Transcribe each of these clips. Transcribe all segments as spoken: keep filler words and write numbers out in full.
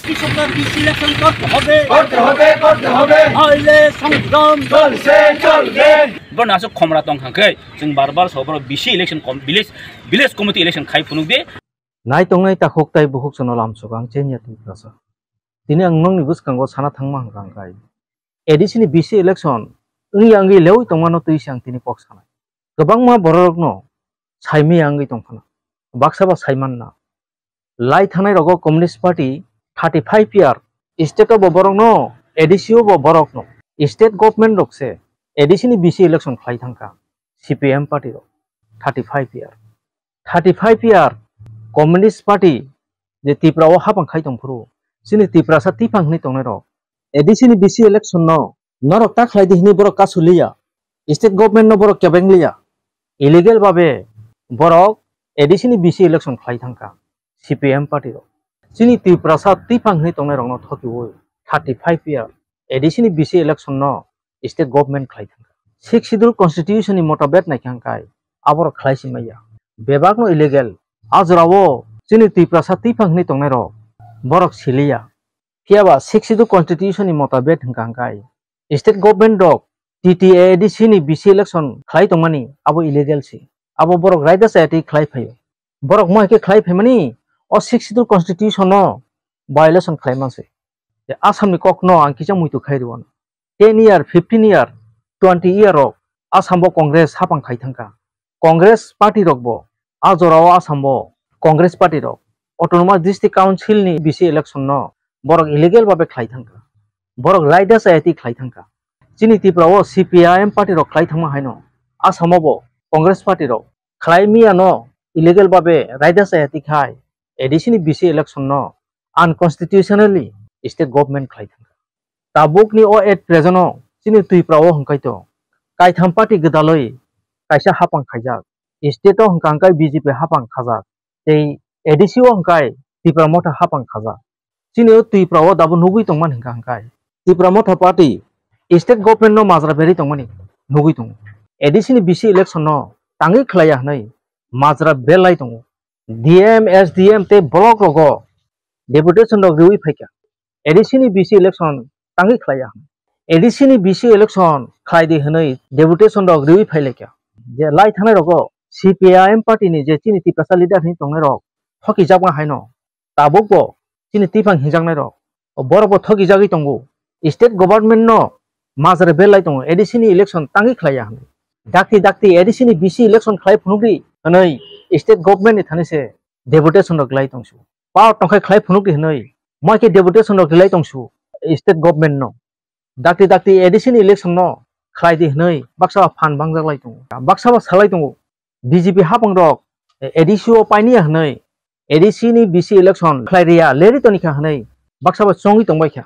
কৃষকরা BC election করতে হবে, করতে হবে, করতে হবে। নইলে সংগ্রাম চলছে, চলবে। Borok aswk khomra tong kha khe, chwng bar bar so borok BC election com-, village, village committee election khai phunuk di. Nai tongnai takhuk tai bukhuk chwngno lamsok ang chengya twi kasa. Tini ang nokni bwskango sana thangma hwnkha hwnkhe, A D C ni B C election wngya wngwi leui tongmano twi se ang tini kok sanai. Kwbangma bororokno saimaya wngwi tongphano, baksa ba saimanna. Lai thangnai rogo Communist Party thirty five year, state o bo borokno, A D C o bo borokno, state government rok se A D C ni B C election khlai thangkha, C P I M party rok thirty five year. Thirty five year Communist Party je Tripura o hapang khai tongphuru, chini Tiprasa twiphang hwnwi tongnai rok A D C ni B C election no norok ta khlai di hwnwi borok kasu liya, state government no borok kebeng liya, illegal babe borok A D C ni B C election khlai thangkha C P I M party rok. Chini Tiprasa twiphang hwnwi tongnai rok no thokiwi thirty five year A D C ni B C election no state government khlai thangkha. Sixth Schedule Constitution ni motabet naikha hwnkhe aborok khlai si maya. Bebak no illegal. A jora o chini Tiprasa twiphang hwnwi tongnai rok borok siliya. Phiya ba Sixth Schedule Constitution ni motabet hwnkha hwnkhe state government rok T T A D C ni B C election khlai tongmani abo illegal si. Abo borok raida chaya twi khlai phaio. Borok mo hai khe khlai phaimani o Sixth Schedule Constitution no violation khlai mansi. Je Assam ni kok no ang kisa muitu khai rw ano. Ten year, fifteen year, twenty year rok Assam bo Congress hapang khai thangkha. Congress party rok bo a jora o Assam bo Congress party rok Autonomous District Council ni B C election no borok illegal babe khlai thangkha. Borok raida chaya twi khlai thangkha. Chini Tripura o C P I M party rok khlai thangma haino Assam o bo Congress party rok khlai miya no illegal babe raida chaya twi khai A D C ni B C election no unconstitutionally state government khlai thangkha. Tabuk ni o at present o chini Tripura o hwnkhe to kaitham party gwdalwi kaisa hapang khaijak. State o hwnkha hwnkhe B J P hapang khajak. Tei A D C o hwnkhe Tipra Motha hapang khajak. Chini o Tripura o dabo nugwi tongmani hwnkha hwnkhe Tipra Motha party state government no majra berwi tongmani nugwi tongo. A D C ni B C election no tangwi khlaiya hwnwi majra belai tongo. D M, S D M tei block rogo deputation rok riwi phaikha. A D C ni B C election tangwi khlaiya. A D C ni B C election khlai di hwnwi deputation rok riwi phailaikha. Je lai thangnai rogo C P I M party ni je chini Tiprasa leader hwnwi tongnai rok thokijakma haino tabuk bo chini twiphang hinjaknai rok, o borok bo thokijagwi tongo. State government no majra belai tongo, A D C ni election tangwi khlaiya hwnwi. Dakti dakti A D C ni B C election khlai phunukdi hwnwi state government ni thani se deputation rok lai tongsu. Power tongkhai khlai phunukdi hwnwi, moi khe deputation rok lai tongsu state government no. Dakti dakti A D C ni election no khlai di hwnwi baksa ba phan bangjak lai tongo. Baksa ba salai tongo. B J P hapang rok A D C o painiya hwnwi A D C ni B C election khlai riya leri toni kha hwnwi baksa ba chongwi tongbai kha.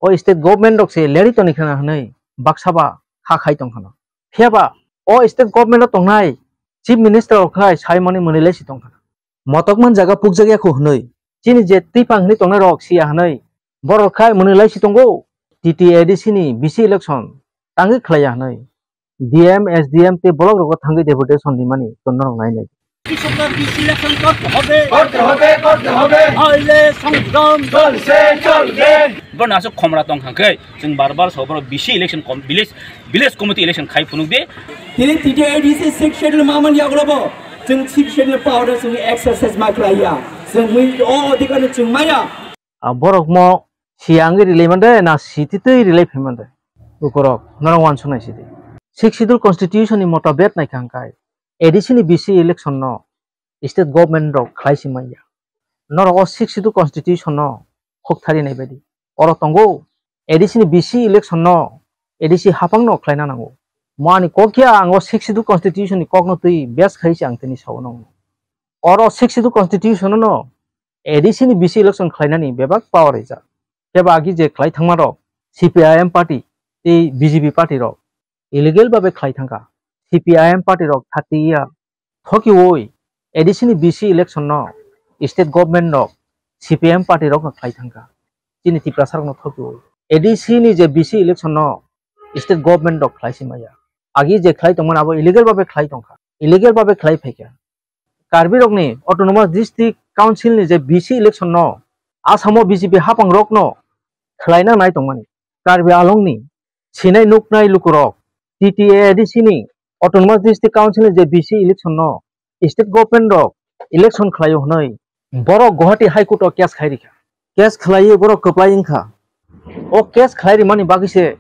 O state government rok se leri toni kha hwnwi baksa ba kha khai tong khana. Phiya ba o state government o tongnai chief minister rok khai sai mani mwnwi lai si tong khana. Motokman jaga pukjak ya kho hwnwi chini je twiphang hwnwi tongnai rok siya hwnwi borok khai mwnwi lai si tongo. T T A D C ni B C election tangwi khlaiya hwnwi D M, S D M tei block rogo thangwi deputation rimani tongna rok nai nai. কৃষকরা BC election করতে হবে, করতে হবে, করতে হবে। নইলে সংগ্রাম চলছে, চলবে। Borok aswk khomra tong kha khe chwng bar bar so borok B C election com-, village, village committee election khai phunuk di. Tini T T A D C sixth schedule ma man yagulo bo chwng sixth schedule power chwng exercise ma khlaiya. Chwng mui o adhikar no chwng maya. A borok mo siyang rilai mande na siti twi rilai phai mande. Ukorok norok wansuk nai sidi. Sixth schedule constitution ni motabet nai kha hwnkhe A D C ni B C election no state government rok khlai si manya. Norok o sixth schedule constitution no khuk thari nai baidi. Oro tongo A D C ni B C election no A D C hapang no khlaina nango. Mo ani kok ya ang o sixth schedule constitution ni kok no twi bes khai se ang tini sao nang. Oro sixth schedule constitution no A D C ni B C election khlainani bebak power rijak. Kebo agi je khlai thangma rok C P I M party tei B J P party rok illegal babe khlai thangkha. C P I M party rok thirty year thokiwi A D C ni B C election no state government rok C P I M party rok no khlai thangkha. Chini Tiprasa rok no thokiwi A D C ni je B C election no state government rok khlai si maya. Agi je khlai tongmani abo illegal babe khlai tongkha. Illegal babe khlai phaikha. Karbi rokni Autonomous District Council ni je B C election no Asamo B J P hapang rokno khlaina nai tongmani. Karbi Anglongni sinai nuknai lukurok T T A A D C ni Autonomous District Council ni je B C election no state government rok election khlaio hwnwi borok Guwahati High Court o case khai rikha. Case khlaiwi borok kwplai wngkha. O case khlai rimani bagwi se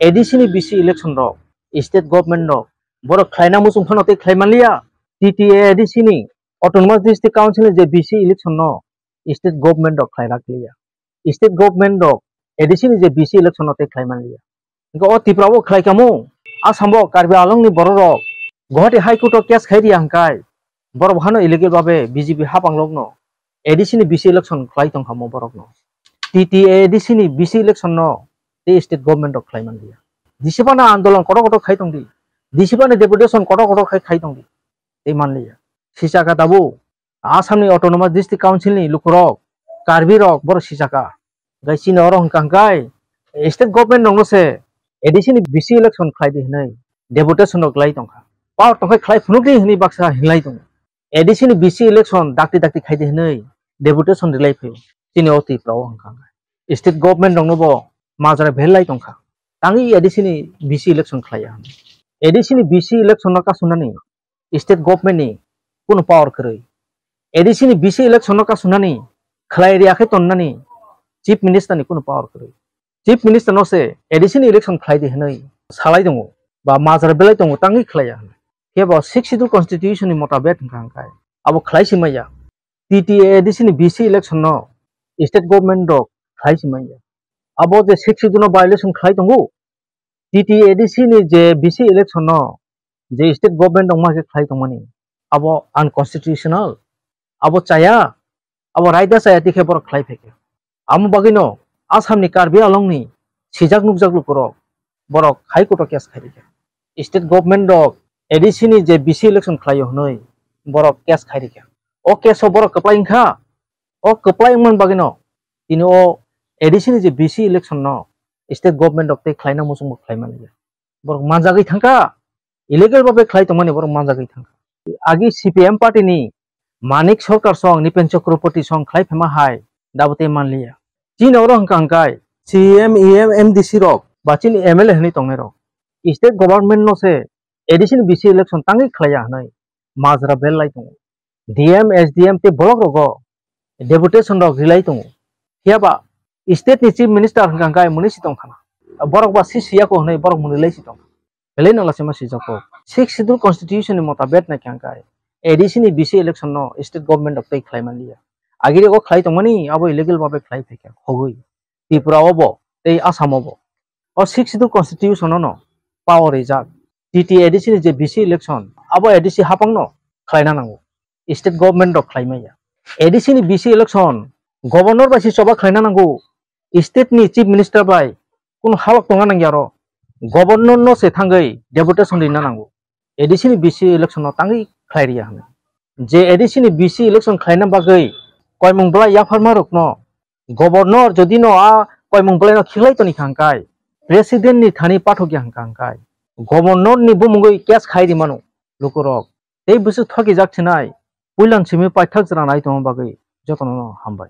A D C ni B C election rok state government rok borok khlaina muchung phano tei khlai manliya. T T A A D C ni Autonomous District Council ni je B C election no state government rok khlai rak liya. State government rok A D C ni je B C election no tei khlai manliya. Hingke o Tripura o khlai kamo, Assam o Karbi Anglong ni borok rok Guwahati High Court o case khai riya hingkai, borok hano illegal babe B J P hapang rok no A D C ni B C election khlai tong kamo borok no. T T A A D C ni B C election no tei state government rok khlai manliya. Disibana andolon kotor kotor khai tong di. Disibana deputation kotor kotor khai khai tong di. Tei manliya. Sisa kha tabuk Assam ni Autonomous District Council ni lukurok, Karbi rok borok sisaka. Gai chini oro hwnkha hwnkhe state government rokno se A D C ni B C election khlai di hwnwi deputation rok lai tongkha. Power tongkhai khlai phunuk di hwnwi baksa hinlai tongo. A D C ni B C election dakti dakti khai di hwnwi deputation rilai phaio. Chini o Tripura o hwnkha hwnkhe state government rokno bo majra bel lai tongkha. Tangwi A D C ni B C election khlaiya hwnwi. A D C ni B C election no kasunani state government ni kunu power kwrwi. A D C ni B C election no kasunani khlai riya khe tonnani chief minister ni kunu power kwrwi. Chief minister no se A D C ni election khlai di hwnwi salai tongo ba majra belai tongo tangwi khlaiya hwnwi. Khe bo sixth schedule constitution ni motabek hwnkha hwnkhe abo khlai si manya. T T A A D C ni B C election no state government rok khlai si manya. Abo je sixth schedule no violation khlai tongo, T T A A D C ni je B C election no je state government rok ma khe khlai tongmani, abo unconstitutional, abo chaya, abo raida chaya tikhe borok khlai phaikha. Amo bagwino Assam ni Karbi Anglong ni sijak nukjak lukurok borok High Court o case khai rikha. State government rok A D C ni je B C election khlaio hwnwi borok case khai rikha. O case o borok kwplai wngkha. O kwplai wngmani bagwino tini o A D C ni je B C election no state government rok tei khlaina muchungbo khlai manliya. Borok manjagwi thangkha, illegal babe khlai tongmani borok manjagwi thangkha. Agi C P M party ni Manik Sarkar song, Nipen Chakraborty song khlai phema hai dabo tei manliya. Chini oro hwnkha hwnkhe C M, E M, M D C rok ba chini M L A hwnwi tongnai rok state government no se A D C ni B C election tangwi khlaiya hwnwi majra bel lai tongo. D M, S D M tei borok rogo deputation rok rilai tongo. Phiya ba state ni chief minister hwnkha hwnkhe mwnwi si tongkha na. Borok ba si siya ko hwnwi borok mwnwi lai si tongkha. Belai no lachi ma sijak kok. Sixth schedule constitution ni motabek nai khe hwnkhe A D C ni B C election no state government rok tei khlai manliya. Agiri o khlai tongmani abo illegal babe khlai phaikha khogwi. Tripura o bo tei Assam o bo. O sixth schedule constitution no power rijak. T T A A D C ni je B C election abo A D C hapang no khlaina nango. State government rok khlai maya. A D C ni B C election governor bai se choba khlaina nango. State ni chief minister bai kunu halok tongna nangya ro. Governor no se thangwi deputation rina nango. A D C ni B C election no tangwi khlai riya hwnwi. Je A D C ni B C election khlaina bagwi koimung bwlai yapharma rokno governor jodi no a koimung bwlai no khiklai toni kha hwnkhe president ni thani pathok ya hwnkha hwnkhe governor ni bumungwi case khai ri mano lukurok. Tei bwswk thokijak thinai puilan simi paithak jwra nai tongma bagwi jotono no hambai.